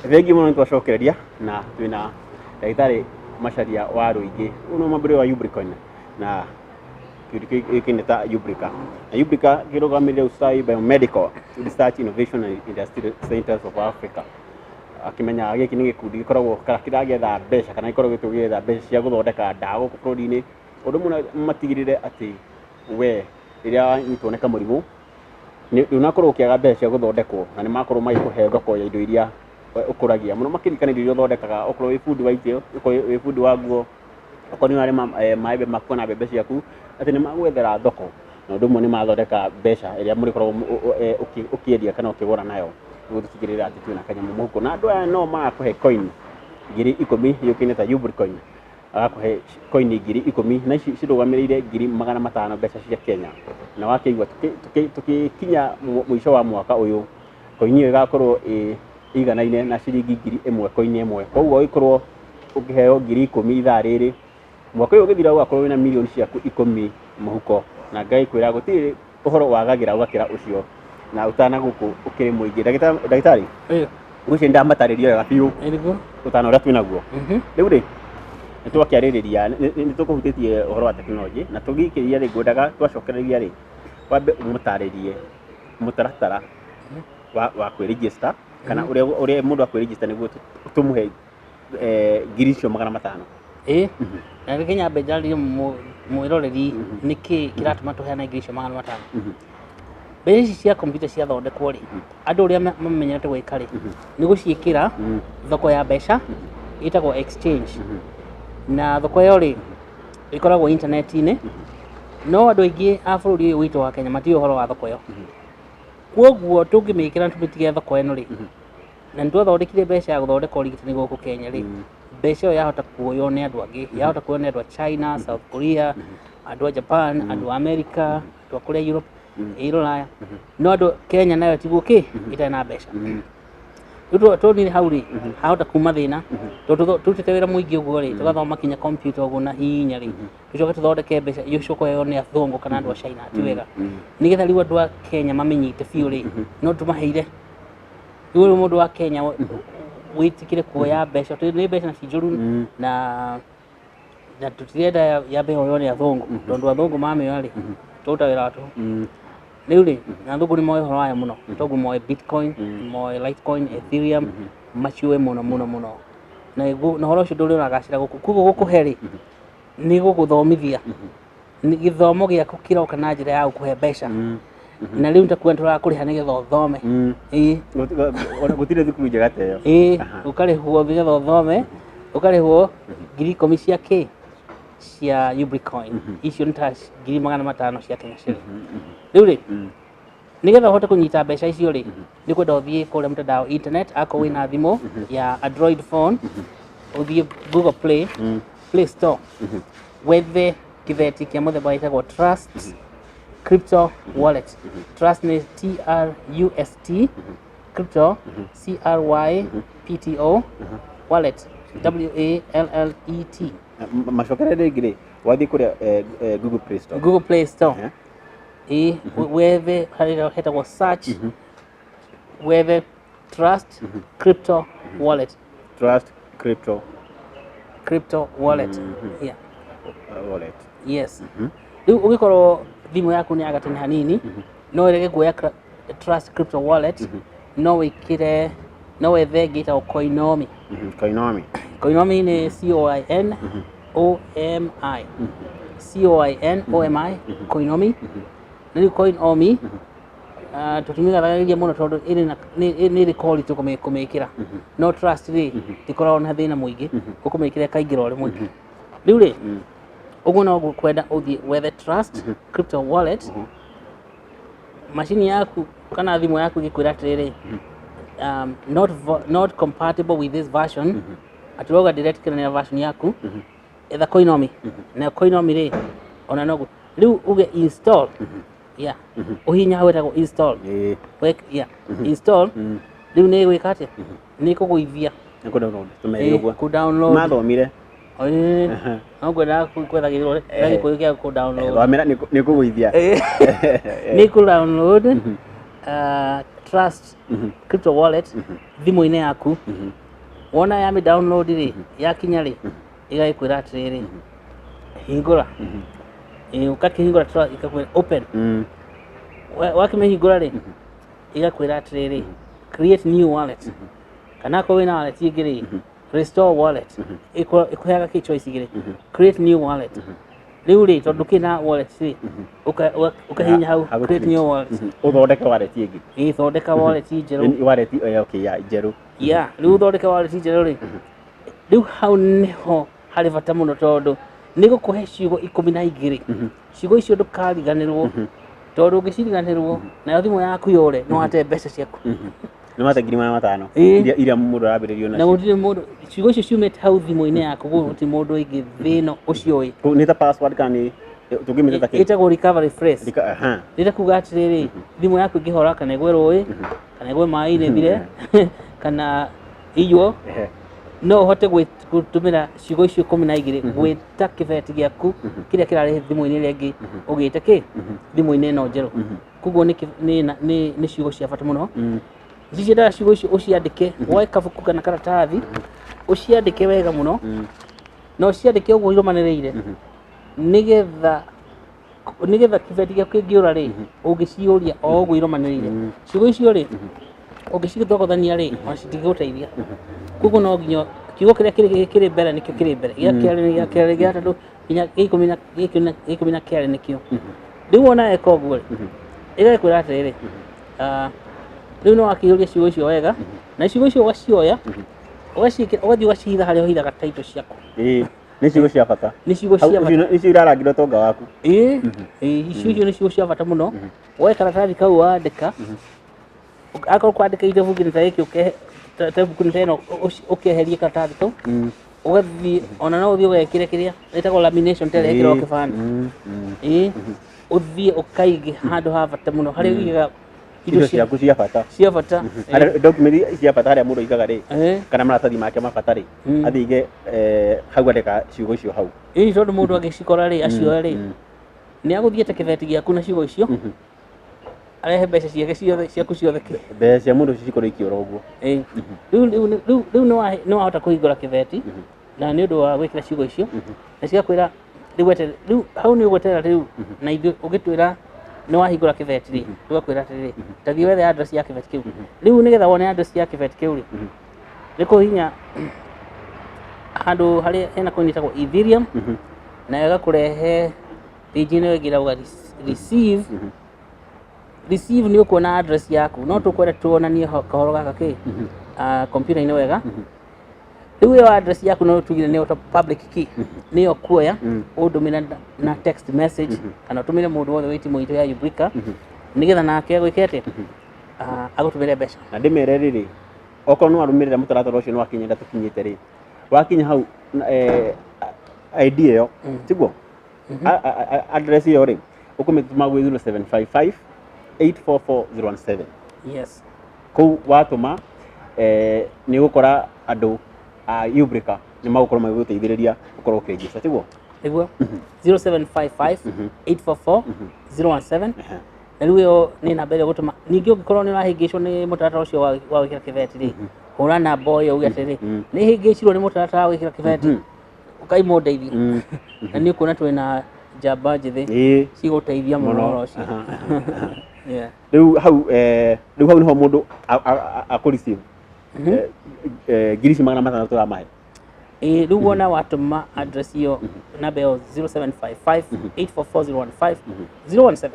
Thengiũ mũno nĩ twacokereria na twĩna ndagĩtarĩ Macharia wa Rũingĩ, ũyũ nĩ mwambĩrĩria wa Ubricoin na kĩndũ gĩkĩ ta Ubrica. Na Ubrica kĩrũgamĩrĩire Ustawi Biomedical Research Innovation and Industry Centers of Africa. Akĩmenya gĩkĩ nĩ gĩkundi gĩkoragwo kana kĩragĩetha mbeca kana gĩkoragwo gĩgĩetha mbeca cia gũthondeka ndawa gũkũ bũrũri-inĩ. Ũndũ ũmwe matigĩrĩre atĩ we rĩrĩa wanyitwo nĩ kamũrimũ ndũnakorwo ũkĩaga mbeca cia gũthondekwo na nĩ makorwo magĩkũhe thoko ya indo iria ũkũragia mũno makĩria kana indo iria ũthondekaga, okorwo wĩ bundi wa itĩ, okorwo wĩ bundi wa nguo, okorwo nĩ ũrarĩma maembe maku kana mbembe ciaku, atĩ nĩ magwethera thoko na ũndũ ũmwe nĩ mathondeka mbeca ĩrĩa mũrĩkoragwo ũkĩendia kana ũkĩgũra nayo nĩguo tũtigĩrĩre atĩ twĩna kanyamũ mũhuko. Na andũ aya no magakũhe coin 10,000 yũĩkaine ta Ubricoin. Agakũhe coin 10,000 na ici cirũgamĩrĩire 500,000 mbeca cia Kenya. Na wakĩigua tũgĩkinya mũico wa mwaka ũyũ, coin ĩyo ĩgakorwo ĩiganaine na ciringi 1,000 coin ĩmwe. Koguo ũngĩkorwo ũkĩheo 10,000 ithaa rĩrĩ, mwaka ũyũ ũgĩthira ũgakorwo wĩna mirioni ciaku ikũmi mũhuko. Na ngagĩkwĩra gũtirĩ ũhoro wagagĩra ũgakĩra ũcio na ũtana gũkũ ũkĩrĩ mũingĩ. Ndagĩtarĩ, ngwĩciria nĩndamatarĩria wega biũ ũtana ũrĩa twĩnaguo. Rĩu rĩ, nĩ twakĩarĩrĩria, nĩ tũkũhutĩtie ũhoro wa tekinoronjĩ na tũgĩkĩria rĩ, ngwendaga twacokereria rĩ, wambe ũmũtarĩrie mũtaratara wa kwĩ register kana ũrĩa mũndũ akwĩ register nĩguo tũmũhe 500,000. Ĩĩ, na reke nyambe njarĩrie mwĩroreri nĩkĩ kĩratũma tũheane 500,000. Mbeca ici cia kompiuta ciathondekwo rĩ, andũ ũrĩa mamenyerete gwĩka rĩ, nĩ gũciĩkĩra thoko ya mbeca ĩtagwo exchange. Na thoko ĩyo rĩ, ĩkoragwo intaneti-inĩ, no andũ aingĩ a bũrũri ũyũ witũ wa Kenya matiũĩ ũhoro wa thoko ĩyo. Koguo tũngĩmĩkĩra tũmĩtige thoko ĩno rĩ, na nĩ twathondekire mbeca ya gũthondeka ũrigitani gũkũ Kenya rĩ, mbeca ĩyo yahota kuoywo nĩ andũ angĩ, yahota kuoywo nĩ andũ a China, South Korea, andũ a Japan, andũ a America, andũ a kũrĩa Europe, ĩ Rũraya. No andũ Kenya nayo tiguo kĩ ĩtarĩ na mbeca. Rĩu tuonire hau rĩ, hahota kuma thĩna, tondũ tũrutĩte wĩra mũingĩ ũguo rĩ, tũgathoma kinya computer ũguo na hinya rĩ, tũcoke tũthondeke mbeca icoke kuoywo nĩ athũngũ kana andũ a China, ti wega. Nĩgetha rĩu andũ a Kenya mamĩnyite biũ rĩ, no tũmaheire. Rĩu mũndũ wa Kenya wĩtĩkĩre kuoya mbeca, tondũ nĩ mbeca ci njũru na tũtirenda yambe yoywo nĩ athũngũ, tondũ athũngũ mamĩoya rĩ, tũruta wĩra wa tũhũ. Rĩu rĩ, na athũngũ nĩ moĩ ũhoro wayo mũno, toguo moĩ Bitcoin, moĩ Litecoin, Ethereum, maciũĩ mũno mũno mũno. Na ũhoro ũcio ndũrĩ ũragacĩra gũkũ. Koguo gũkũhe rĩ, nĩ gũgũthomithia. Nĩ gĩthomo gĩaku kĩroka na njĩra ya gũkũhe mbeca. Na rĩu nĩtakuga nĩtũrakũrĩha nĩgetha ũthome. Ĩĩ. Gũtirĩ thukuru njega ta ĩyo. Ĩĩ, ũkarĩhwo nĩgetha ũthome, ũkarĩhwo 10,000 cia kĩ? Cia Ubricoin. Icio nĩ ta 500,000 cia Kenya shilling. Rĩu rĩ, nĩgetha ũhote kũnyita mbeca icio rĩ, nĩ kwenda ũthiĩ kũrĩa mtandao internet, akorwo wĩna thimũ ya Android phone, ũthiĩ Google Play, Play Store, wethe kĩbeti kĩa mũthemba wĩtagwo Trust Crypto Wallet. Trust nĩ Trust, Crypto Crypto, Wallet Wallet. Macokere rĩngĩ rĩ, wathiĩ kũrĩa Google Play Store. Google Play Store. Ĩĩ, wethe harĩa hetagwo search, wethe Trust Crypto Wallet. Trust Crypto Crypto Wallet. Yeah. Wallet. Yes. Rĩu ũngĩkorwo thimũ yaku nĩ ya gatene hanini, no ĩrege kuoya Trust Crypto Wallet, no wĩkĩre, no wethe ĩngĩ ĩtagwo Coinomi. Coinomi. Coinomi nĩ Coinomi. Coinomi, Coinomi. Na rĩu Coinomi tũtimĩgathagĩrĩria mũno tondũ ĩrĩ na nĩ ĩrĩ quality kũmĩkĩra. No Trust rĩ, ndĩkoragwo na thĩna mũingĩ, ũkũmĩkĩra ĩkaingĩra o rĩmwe. Rĩu rĩ, ũguo no kwenda ũthiĩ wethe Trust Crypto Wallet, macini yaku kana thimũ yaku ĩgĩkwĩra atĩrĩrĩ, not compatible with this version, atĩ ũrauga ndĩretĩkĩrania na version yaku, etha Coinomi. Na Coinomi rĩ, ona noguo. Rĩu uge install, yeah, ũhihinya hau ĩtagwo install. Yeah, install. Rĩu nĩ ĩgwĩka atĩa? Nĩ ĩkũgũithia. Nĩ kũ download tũmere ũguo. Kũ download. Mathomire. Ĩĩ, no ngwendaga kwethagĩrwo gĩkũyũ gĩa kũ download. Wamera nĩ kũgũithia. Nĩ kũ download. Trust crypto wallet thimũ-inĩ yaku. Wona yamĩ download rĩ, yakinya rĩ, ĩgagĩkwĩra atĩrĩrĩ, hingũra. Ĩ, ũgakĩhingũra ĩgakwĩra open. Wakĩmĩhingũra rĩ, ĩgakwĩra atĩrĩrĩ, create new wallet, kana akorwo wĩna wallet ĩngĩ rĩ, restore wallet. Ĩkũheaga kĩ choice igĩrĩ, create new wallet. Rĩu rĩ, tondũ kĩna wallet rĩ, ũkahihinya hau Hau create new wallet. Ũthondeke wallet ĩngĩ. Ĩ, thondeka wallet njerũ. Wallet okay, ya njerũ. Ya, rĩu ũthondeke wallet njerũ rĩ, rĩu hau nĩho harĩ bata mũno, tondũ nĩ gũkũhe ciugo 12. Ciugo icio ndũkariganĩrwo, tondũ ũngĩciriganĩrwo nayo thimũ yaku yore, no wate mbeca ciaku. Nĩ wate 500,000. Ĩĩ. Iria mũndũ arambĩrĩrio na nacio. Gũtirĩ mũndũ, ciugo icio ciumĩte hau thimũ-inĩ yaku, gũtirĩ mũndũ ũngĩ thĩ ĩno ũcio ũĩ. Nĩ ta password kana nĩ tũngĩmĩta ta kĩ? Ĩtagwo recovery phrase. Aha. Rĩrĩa kuga atĩrĩrĩ, thimũ yaku ĩngĩhora, kana ĩgwe rũĩ, kana ĩgwe maĩ-inĩ ĩthire, kana iywo, no ũhote gũtũmĩra ciugo icio 12 gwĩta kĩbeti gĩaku kĩrĩa kĩrarĩ thimũ-inĩ ĩrĩa ĩngĩ, ũgĩte kĩ thimũ-inĩ ĩno njerũ. Koguo nĩ ciugo cia bata mũno. Ciciendaga ciugo icio ũciandĩke, woe kabuku kana karatathi, ũciandĩke wega mũno, na ũciandĩke ũguo irũmanĩrĩire, nĩgetha kĩbeti gĩaku kĩngĩũra rĩ, ũngĩciũria o ũguo irũmanĩrĩire ciugo icio rĩ, ũngĩcithogothania rĩ, ona citingĩgũteithia. Koguo no nginya kiugo kĩrĩa kĩrĩ mbere nĩkĩo kĩrĩ mbere, gĩa kerĩ nĩ gĩa kerĩ, gĩa gatatũ, nginya gĩa 12 nĩkĩo. Rĩu wona weka ũguo rĩ, ĩgagĩkwĩra atĩrĩrĩ, rĩu nĩ wakĩiyũria ciugo icio wega, na ciugo icio ũgacioya, ũgaciĩkĩra, ũgathiĩ ũgacihitha harĩa ũhithaga taito ciaku. Ĩĩ, nĩ ciugo cia bata. Nĩ ciugo Hau cia bata. Icio irarangĩra ũtonga waku. Ĩĩ, icio nĩ ciugo cia bata mũno. Woe karatathi kau wandĩka, akorwo kwandĩka ibuku-inĩ ta gĩkĩ, ta ibuku-inĩ ta ĩno, ũkeherie karatathi kau, ũgathiĩ, ona no ũthiĩ ũgekĩre kĩrĩa ĩtagwo lamination, ta ĩrĩa ĩkĩragwo kĩbandĩ. Ĩĩ, ũthiĩ ũkaige handũ ha bata mũno harĩa ũigaga indo ciaku cia bata. Cia bata. Harĩa document cia bata, harĩa mũndũ aigaga rĩ, kana maratathi make ma bata rĩ, athiĩ aige hau, andĩka ciugo icio hau. Ĩĩ, tondũ mũndũ angĩcikora rĩ, acioe rĩ, nĩ agũthiĩte kĩbeti gĩaku na ciugo icio, arehe mbeca ciake ciothe, ciaku ciothe. Mbeca cia mũndũ ũcio cikorwo ikĩũra ũguo. Ĩĩ. Rĩu nĩ wahota kũhingũra kĩbeti na nĩ ũndũ wa gwĩkĩra ciugo icio, na cigakwĩra rĩu weterere. Rĩu hau nĩ ũgweterera rĩu, na ithuĩ ũgĩtwĩra nĩ wahingũra kĩbeti rĩ, tũgakwĩra atĩrĩrĩ, ta thiĩ wethe address ya kĩbeti kĩu. Rĩu nĩgetha wone address ya kĩbeti kĩu rĩ, nĩ kũhihinya handũ harĩa hena coin ĩtagwo Ethereum, na ĩgakũrehe page ĩno ĩngĩ ĩrauga receive. Receive nĩ ũkuona address yaku, no tũkwenda tuonanie kahoro gaka kĩ computer-inĩ wega. Rĩu ĩyo address yaku no tugire nĩyo ta public key, nĩyo kuoya ũndũmĩre na text message, kana ũtũmĩre mũndũ wothe wĩ timu itũ ya Ubrica, nĩgetha nake gwĩke atĩa? Agũtũmĩre mbeca. Na ndĩmere rĩrĩ, okorwo nĩ warũmĩrĩra mũtaratara ũcio, nĩ wakinya ĩrĩa tũkinyĩte rĩ, wakinya hau ID ĩyo tiguo? Address ĩyo rĩ, ũkũmĩtũma gwĩ 0755 844 017. Yes. Kũu watũma, nĩ ũgũkora andũ a Ubrica nĩ magũkorwo magĩgũteithĩrĩria ũkorwo ũkĩregister, tiguo? Nĩguo, 0755 844 017. Na rĩu ĩyo nĩ namba ĩrĩa ũgũtũma. Ningĩ ũngĩkorwo nĩ ũrahĩngĩcwo nĩ mũtaratara ũcio wa gwĩkĩra kĩbeti rĩ, hũra namba ĩyo uge atĩrĩ, nĩ hĩngĩcirwo nĩ mũtaratara wa gwĩkĩra kĩbeti, ũkaimwo ndeithie. Na nĩ ũkuona twĩna njamba njĩthĩ cigũteithia mũno ũhoro ũcio. Yeah. Rĩu hau rĩu hau nĩho mũndũ akũ receive 500,000 tũramahe. Ĩĩ, rĩu wona watũma address ĩyo, namba ĩyo 0755 844 015 017,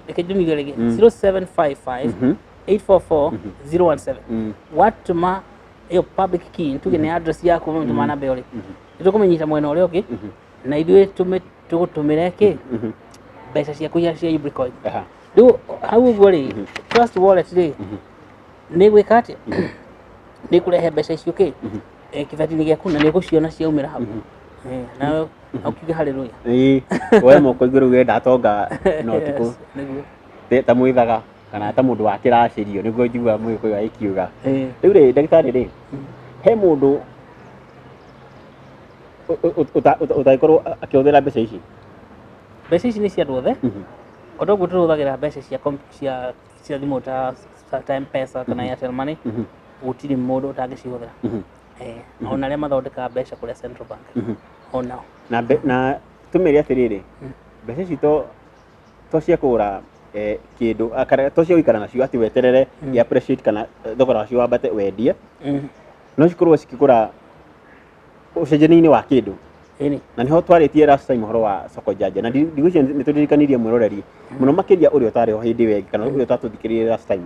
reke ndĩmĩige rĩngĩ, 0755 844 017. Watũma ĩyo public key, tuge nĩ address yaku, ũmĩtũma namba ĩyo rĩ, nĩ tũkũmĩnyita mwena ũrĩa ũngĩ, na ithuĩ tũgũtũmĩre kĩ mbeca ciaku iria cia Ubricoin. Rĩu hau ũguo rĩ, Trust Wallet rĩ, nĩ gwĩka atĩa? Nĩ kũrehe mbeca icio kĩ kĩbeti-inĩ gĩaku, na nĩ ũgũciona ciaumĩra hau. Nawe ũkiuge hallelujah. Ĩĩ, we moko igũrũ uge ndatonga no ũtukũ. Yes, nĩguo. Ta mwĩthaga kana ta mũndũ wa kĩracĩrio, nĩguo njiguaga mũgĩkũyũ agĩkiuga. Rĩu rĩ, ndagĩtarĩ rĩ, he mũndũ ũtangĩkorwo akĩhũthĩra mbeca ici? Mbeca ici nĩ cia andũ othe, o toguo tũhũthagĩra mbeca cia cia thimũ ta M-Pesa kana Airtel Money, gũtirĩ mũndũ ũtangĩcihũthĩra. Ona arĩa mathondekaga mbeca kũrĩa Central Bank onao. Na tũmĩre atĩrĩrĩ, mbeca ici to cia kũgũra kĩndũ, kana to cia gũikara nacio atĩ weterere i appreciate kana thogora wacio wambate wendie, no cikorwo cikĩgũra ũcenjania-inĩ wa kĩndũ. Na niho twarĩtie last time ũhoro wa soko janja, na ndigwĩciria nĩ tũririkanirie mwĩroreri mũno makĩria ũrĩa ũtarĩ ho hĩndĩ ĩyo ĩngĩ kana ũrĩa ũtatũthikĩrĩirie last time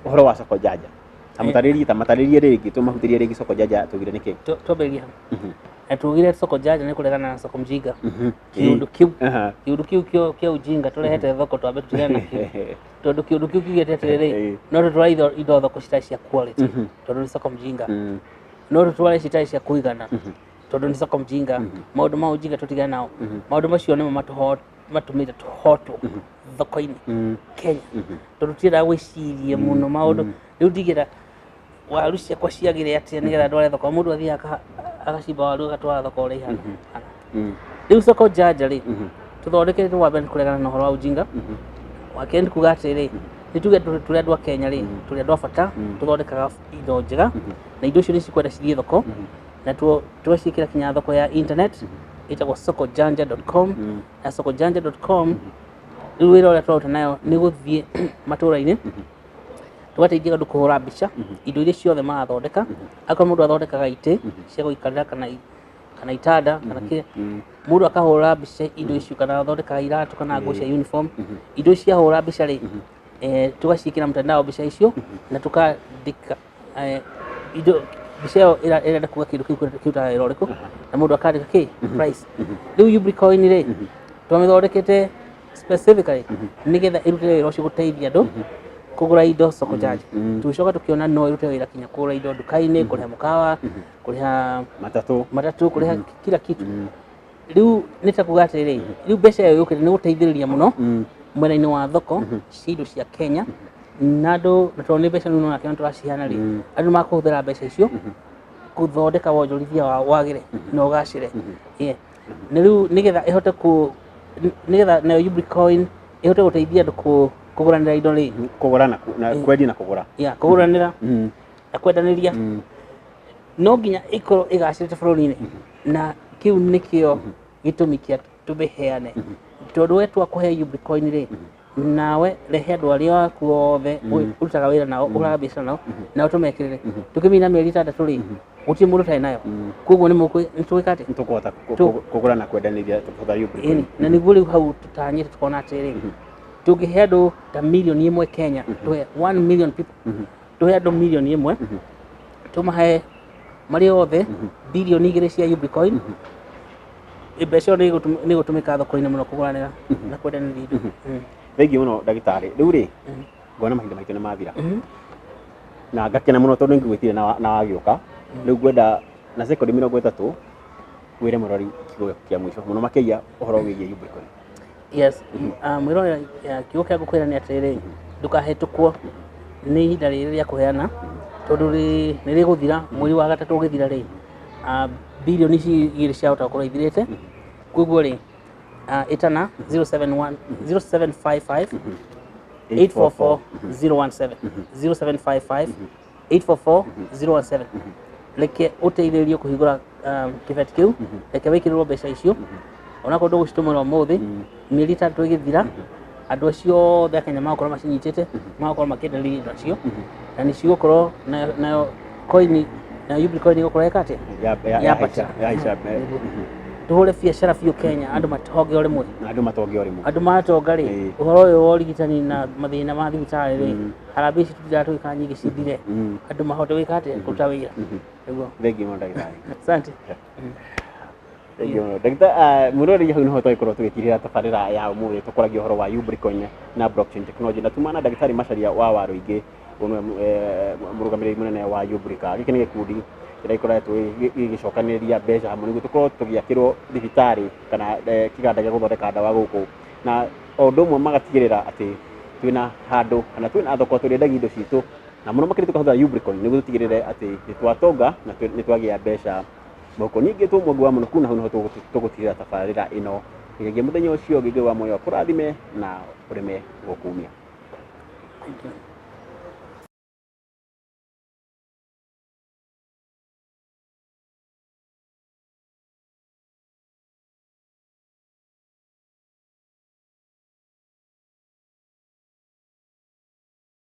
ũhoro wa soko janja. Ta mũtarĩrie, ta matarĩrie rĩngĩ, tũmahutĩrie rĩngĩ soko janja tugire nĩkĩ? Twambĩrĩrie hau. Na tugire soko janja nĩ kũregana na soko mjinga. Kĩũndũ kĩu, kĩũndũ kĩu kĩa ujinga tũrehete thoko twambe tũtigane nakĩo, tondũ kĩũndũ kĩu kiugĩte atĩrĩrĩ, no tũtware indo thoko citarĩ cia quality tondũ nĩ soko mjinga, no tũtware citarĩ cia kũigana tondũ nĩ soko mjinga. Maũndũ ma ujinga tũtigane nao. Maũndũ macio nĩmo matũmĩte tũhotwo thoko-inĩ Kenya, tondũ tũtiendaga gwĩciria mũno maũndũ. Rĩu ndigĩra waru ciakwa ciagĩre atĩa nĩgetha ndware thoko, mũndũ athiaga agacimba waru agatwara thoko ũrĩa ihana. Rĩu soko janja rĩ, tũthondekete wa mbere nĩ kũregana na ũhoro wa ujinga, wa kerĩ nĩ kuga atĩrĩ, nĩ tuge tũrĩ andũ a Kenya rĩ, tũrĩ andũ a bata, tũthondekaga indo njega na indo icio nĩ cikwenda cithiĩ thoko, na tũgaciĩkĩra kinya thoko ya internet ĩtagwo sokojanja.com. Na sokojanja.com rĩu wĩra ũrĩa tũraruta nayo nĩ gũthiĩ matũra-inĩ tũgateithia andũ kũhũra mbica indo iria ciothe marathondeka. Akorwo mũndũ athondekaga itĩ cia gũikarĩra kana itanda kana kĩrĩa, mũndũ akahũra mbica indo icio, kana athondekaga iratũ kana nguo cia uniform, indo icio ciahũra mbica rĩ, tũgaciĩkĩra mtandao mbica icio na tũkandĩka indo mbica ĩyo ĩrenda kuga kĩndũ kĩu kĩrutaga wĩra ũrĩkũ, na mũndũ akandĩka kĩ price. Rĩu Ubricoin rĩ, twamĩthondekete specifically nĩgetha ĩrute wĩra ũcio, gũteithia andũ kũgũra indo soko janja. Tũgĩcoka tũkĩona no ĩrute wĩra kinya kũgũra indo nduka-inĩ, kũrĩha mũkawa, kũrĩha matatũ, matatũ, kũrĩha kila kitu. Rĩu nĩ ta kuga atĩrĩrĩ, rĩu mbeca ĩyo yũkĩte nĩ gũteithĩrĩria mũno mwena-inĩ wa thoko cia indo cia Kenya na andũ, na tondũ nĩ mbeca rĩu nĩũrakĩona tũraciheana rĩ, andũ makũhũthĩra mbeca icio gũthondeka wonjorithia wao wagĩre na ũgacĩre. Yeah. Na rĩu nĩgetha ĩhote kũ nĩgetha nayo Ubricoin ĩhote gũteithia andũ kũgũranĩra indo rĩ, kũgũra na kwendia na kũgũra, yeah, kũgũranĩra na kwendanĩria, no nginya ĩkorwo ĩgacĩrĩte bũrũri-inĩ, na kĩu nĩkĩo gĩtũmi kĩa tũmĩheane, tondũ we twakũhe Ubricoin rĩ, nawe rehe andũ arĩa aku othe ũrutaga wĩra nao, ũraga biacara nao, nao tũmekĩrĩre. Tũkĩmina mĩeri 6 rĩ, gũtirĩ mũndũ ũtarĩ nayo, koguo nĩ tũgwĩka atĩa? Nĩ tũkũhota kũgũra na kwendanĩria tũkĩhũthĩra Ubricoin. Ĩni, na nĩguo rĩu hau tũtanyĩte tukona atĩrĩrĩ, tũngĩhe andũ ta 1 million Kenya, tũhe 1 million people, tũhe andũ 1 million, tũmahe marĩ othe 2 billion cia Ubricoin, mbeca ĩyo nĩ ĩgũtũmĩka thoko-inĩ mũno kũgũranĩra na kwendanĩria indo. Thengiũ mũno ndagĩtarĩ. Rĩu rĩ, ngona mahinda maitũ nĩ mathira na ngakena mũno tondũ nĩngũgwĩtire na wagĩũka. Rĩu ngwenda na sekondi 30 wĩre mũrori kiugo gĩaku kĩa mũico mũno makĩria ũhoro wĩgiĩ Ubricoin. Yes, mwĩrorera, kiugo kĩa ngũkwĩra nĩ atĩrĩrĩ, ndũkahĩtũkwo nĩ ihinda rĩrĩ rĩa kũheana, tondũ nĩ rĩgũthira mweri wa gatatũ ũgĩthira rĩ, 2 billion ici ciahota gũkorwo ithirĩte. Koguo rĩ, ĩtana 071 0755 844 017, 0755 844 017. Reke ũteithĩrĩrio kũhingũra kĩbeti kĩu, reke wĩkĩrĩrwo mbeca icio, onakorwo ndũgũcitũmĩra ũmũthĩ, mĩeri 6 ĩgĩthira andũ acio othe a Kenya magakorwo macinyitĩte, magakorwo makĩenderia indo acio, na nĩ cigũkorwo nayo coin, nayo Ubricoin ĩgũkorwo ĩka atĩa? Yahaica. Yambata. Tũhũre biacara biũ Kenya, andũ matonge o rĩmwe. Na andũ matonge o rĩmwe. Andũ matonga rĩ, ũhoro ũyũ wa ũrigitani na mathĩna ma thibitarĩ rĩ, harambee ici tũtindaga tũgĩka nyingĩ cithire, andũ mahote gwĩka atĩa? Kũruta wĩra nĩguo. Thengiũ mũno ndagĩtarĩ. Asante. Thengiũ mũno ndagĩtarĩ. Mwĩroreri, hau nĩho twagĩkorwo tũgĩtirĩra tabarĩra ya ũmũthĩ, tũkoragia ũhoro wa Ubricoin na blockchain technology, na tuma na ndagĩtarĩ Macharia wa Waruingĩ, ũyũ nĩwe mũrũgamĩrĩri mũnene wa Ubrica. Gĩkĩ nĩ gĩkundi kĩrĩa gĩkoretwo gĩgĩcokanĩrĩria mbeca hamwe nĩguo tũkorwo tũgĩakĩrwo thibitarĩ kana kĩganda gĩa gũthondeka ndawa gũkũ, na o ũndũ ũmwe magatigĩrĩra atĩ twĩna handũ kana twĩna thoko tũrĩendagia indo citũ, na mũno makĩria tũkahũthĩra Ubricoin nĩguo tũtigĩrĩre atĩ nĩ twatonga na nĩ twagĩa mbeca mũhuko. Ningĩ tũmwe wa mũno kuna hau nĩho tũgũtigĩrĩra tabarĩra ĩno nginyagia mũthenya ũcio ũngĩ. Ngai wa muoyo akũrathime na ũreme gũkumia. Thank you.